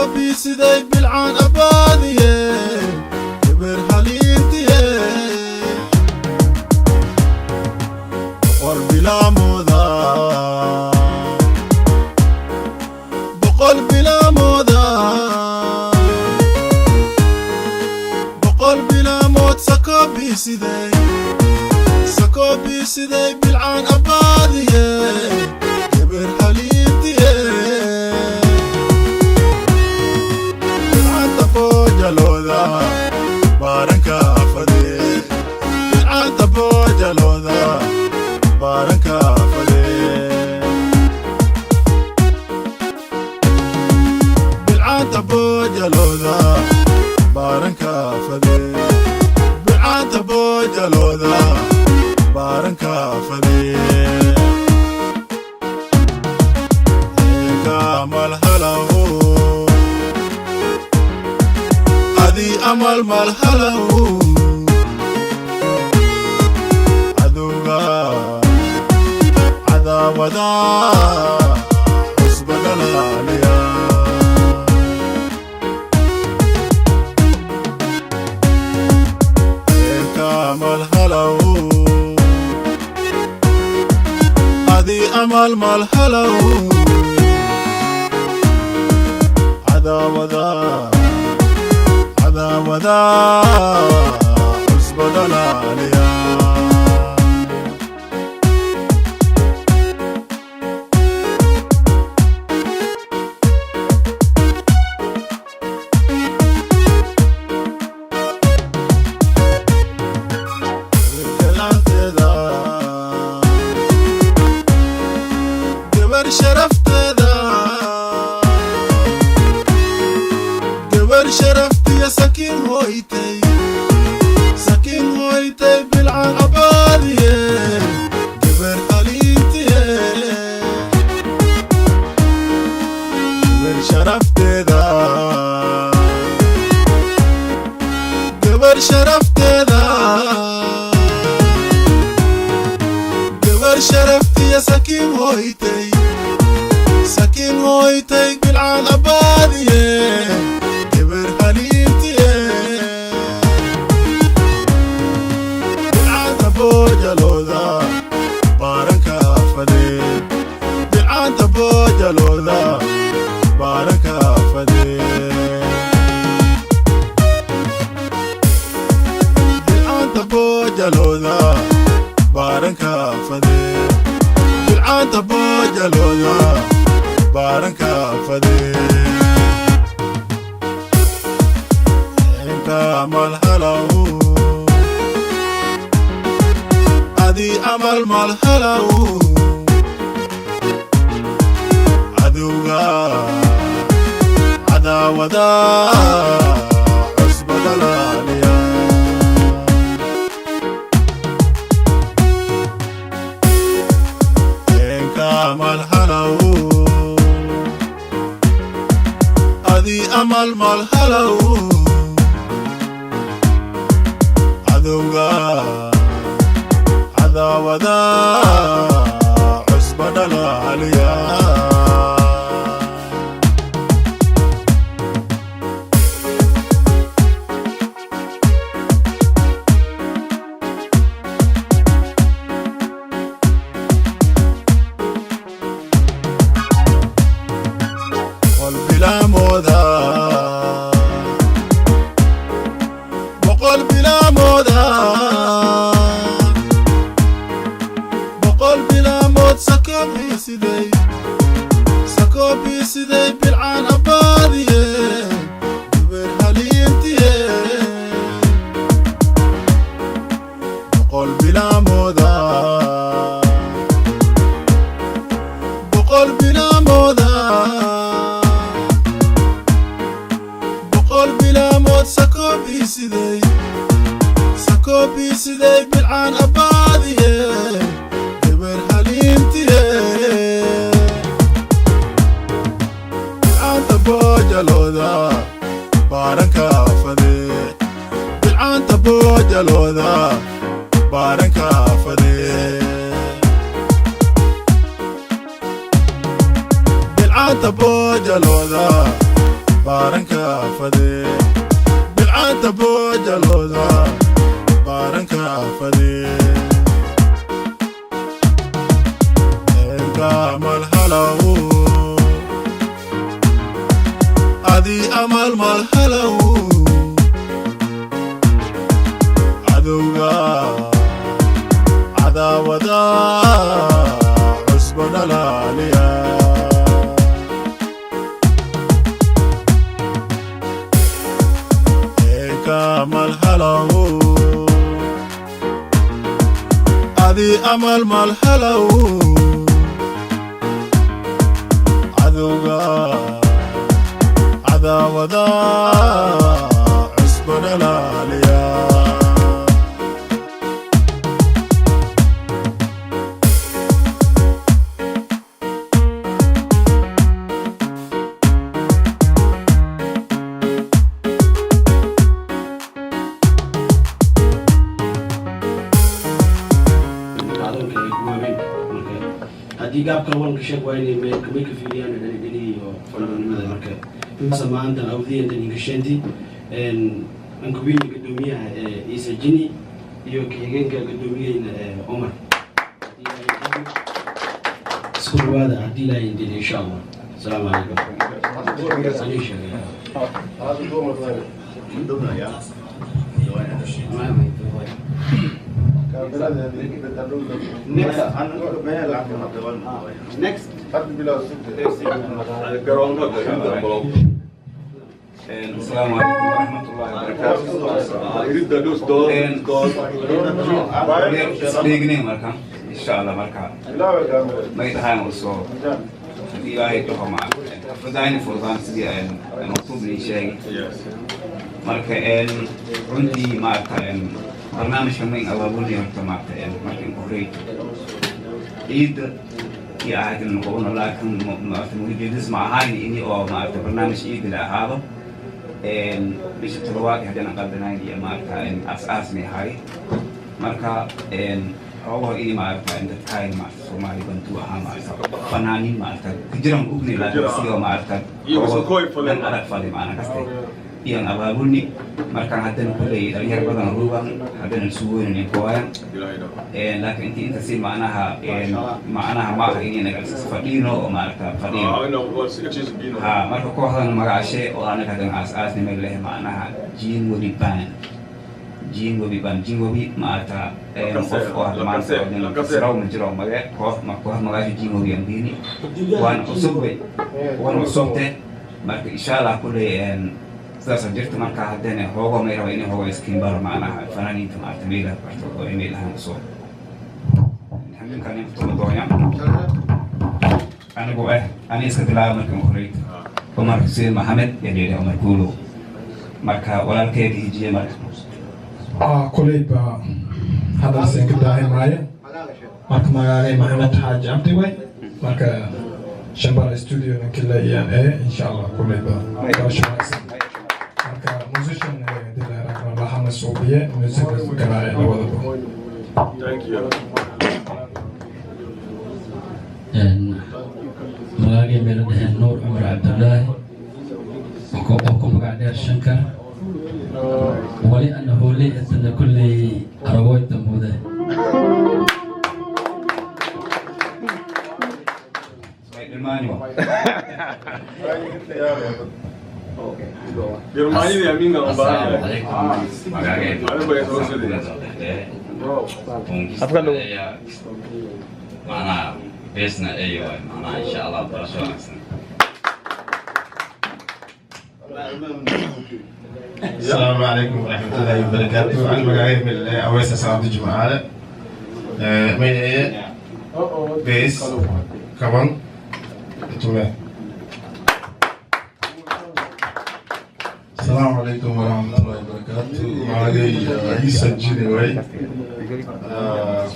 Sakoobi siday bilcaan abaadiye, gabar haliintiye. 100 bilaamooda, 100 bilaamooda, 100 bilaamood. Sakoobi siday, sakoobi siday bilcaan abaadiye, gabar haliintiye. Bilcaanta boojalooda baaranka fade, bilcaanta boojalooda baaranka fade, bilcaanta boojalooda baaranka fade, bilcaanta boojalooda baaranka fade. Eenka malhalaw, adi amal malhalaw, cadowga cadaawada cusba dhalaaliya. Eenka malhalaw, adi amal malhalaw, cadaawada, cadaawada cusba dhalaaliya. Galanteeda, gabar sharafteeda, gabar sharaftiya. Sakiin hoytay, sakiin hoytay, bilcaan abaadiye, gabar haliintiye. Gabar sharafteeda, gabar sharafteeda, gabar sharaftiya. Sakiin hoytay, sakiin hoytay, bilcaan abaadiye, gabar haliintiye. Bilcaanta boojalooda baaranka fade, bilcaanta boojalooda baaranka fade, bilcaanta boojalooda baaranka fade, bilcaanta boojalooda baaranka fade. Inta malhalaw, adi amal malhalaw, cadowga cadaawada cusba dhalaaliya. Eenka malhalaw, adi amal malhalaw, cadowga cadaawada cusba dhalaaliya. 100 bilaamooda, 100 bilaamooda, 100 bilaamood. Sakoobi siday, sakoobi siday, bilcaan abaadiye, gabar haliintiye. 100 bilaamooda, 100 bilaamooda, 100 bilaamood. Sakoobi siday, sakoobi siday, bilcaan abaadiye, gabar haliintiye. Bilcaanta boojalooda baaranka fade, bilcaanta boojalooda baaranka fade, bilcaanta boojalooda. Baaranka fade bilcaanta boojalooda baaranka fade Eenka malhalaw adi amal malhalaw cadowga cadaawada cusbo dhalaaliya. Eenka malhalaw adi amal malhalaw cadowga cadaawada cusbo dhalaaliya. Kacdoonka ay ku waabeen marka haddii gaabka walanka sheeg waa inay may ka fiiriyaan dhalidhali iyo fanaanimada marka samaantan awdiyantan inkasheenti ankuwiina guddoomiyaha Ciise Jini iyo ku-xigeenka guddoomiyaheyna Cumar isku dhawaada haddii Ilaahay indin insha Allah. Asalaamu calaykum. Anii sheegay. Next. السلام عليكم ورحمة الله وبركاته. Isdheegnay marka insha Allah marka may tahay usoo haddii Ilaahay dhaho ma fudayni furdaan sidii maqsuud ii sheegay marka runtii maaragta barnaamijka mayn abaabulnay horta maaragta marka in horeyto ciidda iyo ahayd in noqono laakiin maaragta ujeedadiis ma ahayn ini oo maaragta barnaamij ciidda la ahaado bisha toddobaad haddii aan qaldanayn iyo maaragta aas-aasmay ahay marka xoogaho ini maaragta dadkayn maaragta Soomaali bantu ahaa maaragta fanaaniin maaragta kujiran ognay laakiin sidoo maaragta dan adag fali maana kaste iyan abaabulni markaan haddana kulley dhalinyar badan ruuban haddana sugoynan kuwaayan laakiin inti inta si macnaha ma aha inay naga fadhiino oo maaragta fadhiino ha marka kooxdan magacashe oo anaga haddana aas-aasnimay leh macnaha Jiin Webi Band, Jiin Webi Band, Jiin Webi maaragta qof oo hadda maanta siraw ma jiro mage koox ma koox magaasha Jiin Webi aan diini waan cusub waan cusubte marka insha Allah kulley sidaas jirta marka haddana hoogo may raba inay hoogo iskiin baro macnaha fanaaniinta maaragta meelaha barto oo inay lahaan usoo xaminkan inta doonya anigu ani iska bilaaba markan ugu horeyta Cumar Xuseen Maxamed yaa layidhaha Cumar Kuulow marka walaalkeega hijiye marka. Koleyba hadalsen ka daahi maayo marka magaalay Maxamed Xaaji Cabdi way marka Shambara studio ninkila iyaan insha Allah koleyba barasho wanaagsan marka musician dilaaraxana suubiye music garaaye labadaba. Magaagay meel dhaheen Nuur Cumar Cabdullaahi oo ku magac dheer Shankar wali ana hooley intana kulley aragoy dambuude. Asalaamu calaykum. Magacaygu macnaha beesna ay waay macnaha insha Allah barasho wanaagsan. السلام عليكم ورحمة الله وبركاته. أنا مقاعد من أويس سعد الجمعة من إيه بيس كمان تمام. السلام عليكم ورحمة الله وبركاته. معي عيسى الجيني وي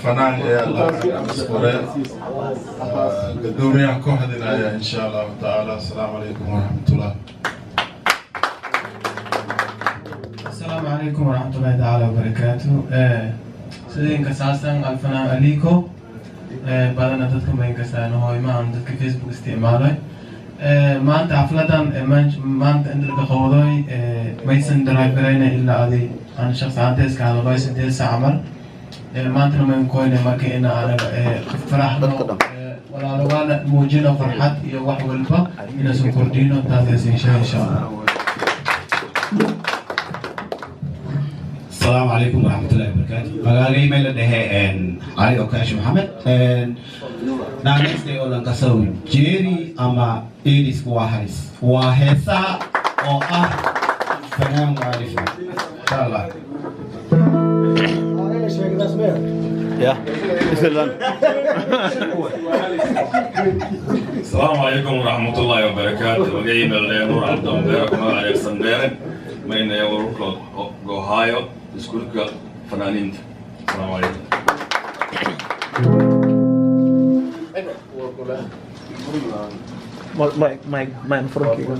فنان يا الله قدومي كوحدنا إن شاء الله تعالى. السلام عليكم ورحمة الله. السلام عليكم ورحمة الله تعالى وبركاته. Sideen kasaasan alfanaan aliko badana dadka ma inkasaan hooymahan dadka Facebook isticmaalay. Maanta xafladan maanta inta laga qowday maysan drive garayna ilaa aday aan shaqsi ahaanta iska hadalay 8 saac camal. Maantana mayn koyne marka ina anaga faraxno, walaalogaana muujino farxad iyo wax walba inaysan kordhino, taas insha Allah. Asalaamu calaykum waraxmatullahi wabarakaatu. Magaalay may la dhehe Cali Okaashi Maxamed, naanaystay oo lankasow Jeeri ama Erisku waa halis, waa heesaha oo ah fanaan mualif, insha Allah. Ya, islan. Asalaamu calaykum waraxmatullaahi wabarakaatu. Magacii meeldhee Nuur Cabdambeere, kuma adeegsan Dheere, maynaya wararka Ohio iskuulka fanaaniinta. Asalaamu calaykum. Mike, Mike, Mike, furankeyga.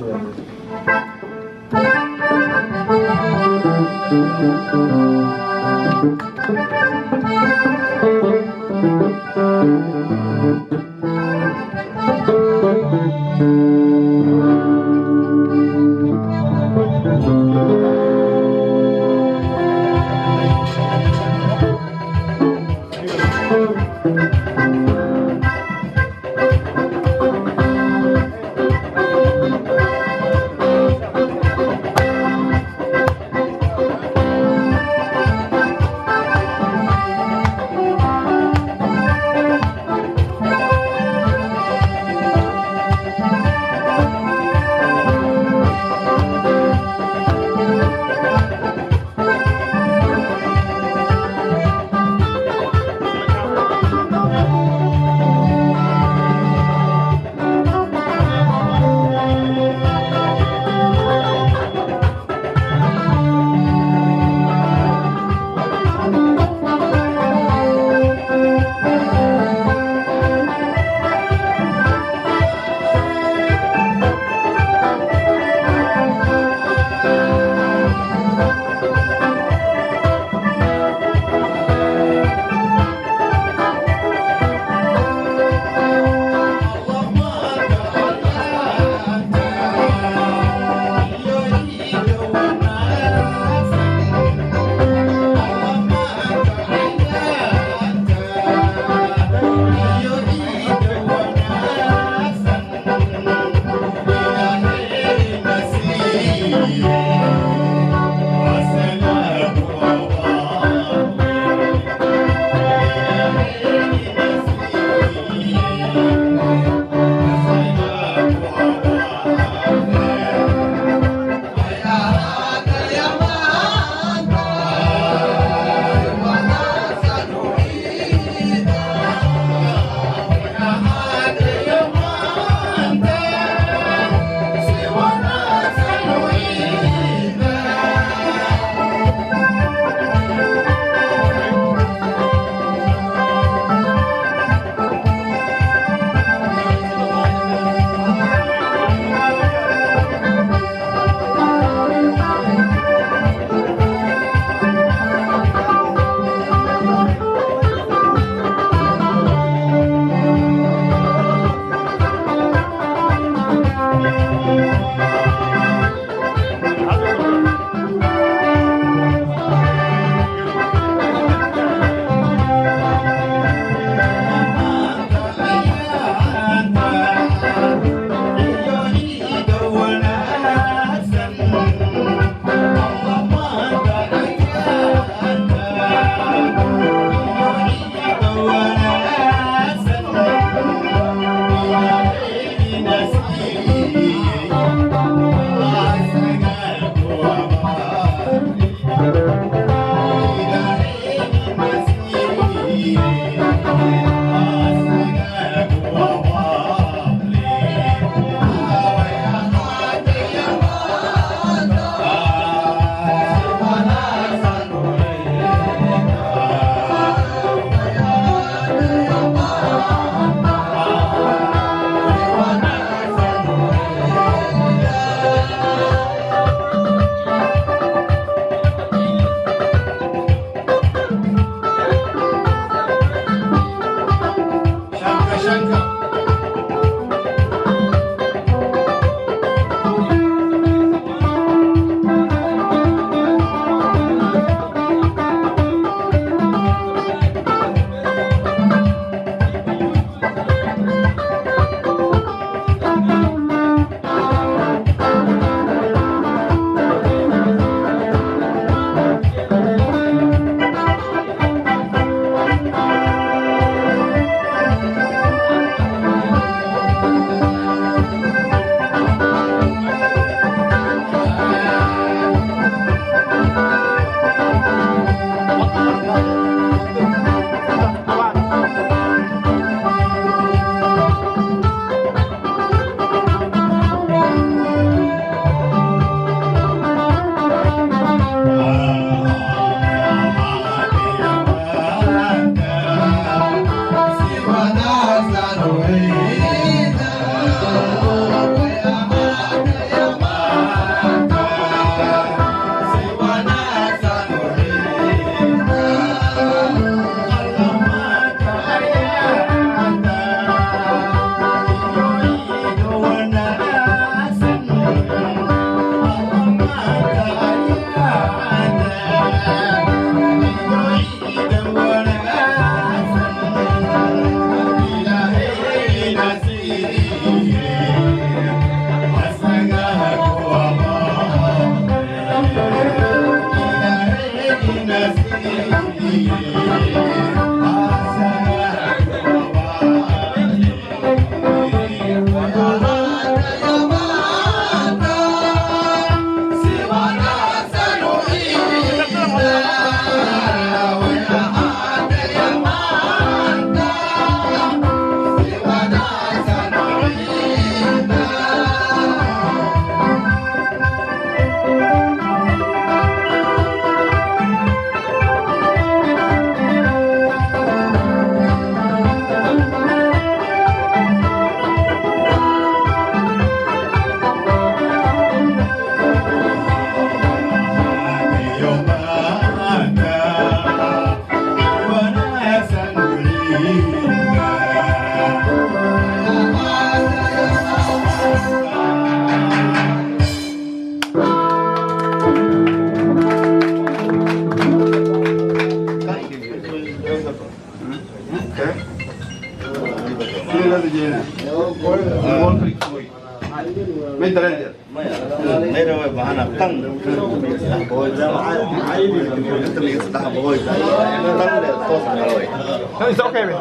It's okay, man.